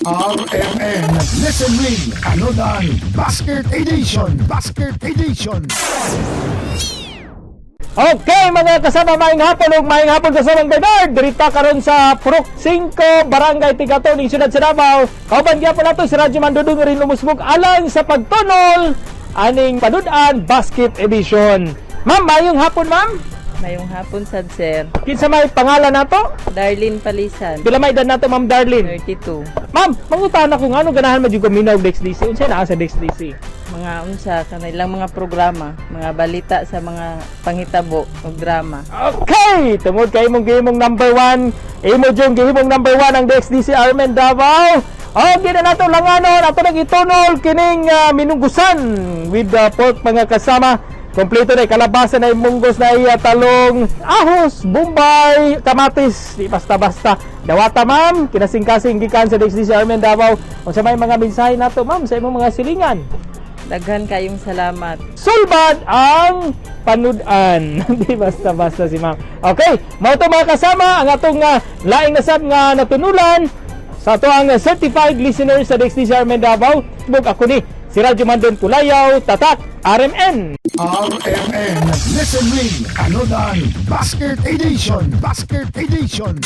RMN Listen Ring Panodan Basket Edition. Basket Edition. Okay, mga kasama, maayong hapon ug maayong hapon, kasamang Bernard. Dirita karon sa Purok 5, Barangay Tigaton, ning siyudad sa Davao. Kauban gyapon nato si Radyo Mandudong rin lumusmog alang sa pagtunol aning Panudan Basket Edition. Ma'am, maayong hapon, ma'am. Mayong hapon sad, sir. Kinsa may pangalan nato? Darlene Palisan. Pila may edad nato, Ma'am Darlene? 32. Ma'am, mangutana ko ngano ganahan man jud ko minaw DXDC. Unsa naa sa DXDC? Mga unsa kanilang mga programa, mga balita sa mga panghitabo ug drama. Okay, tungod kay imong gihimong number one, imo jung gihimong number one ang DXDC Armen Davao. Okay na nato langanon, ato nang itunol kining minunggusan with the pork, mga kasama. Kompleto na kalabasa na munggos na iya talong, ahos, bombay, kamatis, di basta-basta. Dawata, ma'am, kinasingkasing gikan sa DXDC Armen Davao. Unsa may mga mensahe nato, ma'am, sa imong mga silingan? Daghan kayong salamat. Sulbad ang panudan. Di basta-basta si ma'am. Okay, mao to, mga kasama, ang atong laing nasab nga natunulan sa ato ang certified listener sa DXDC Armen Davao. Bug ako ni si Radyo Mandon Kulayaw, Tatak, RMN. RMN Listen Ring Panodan Basket Edition. Basket Edition.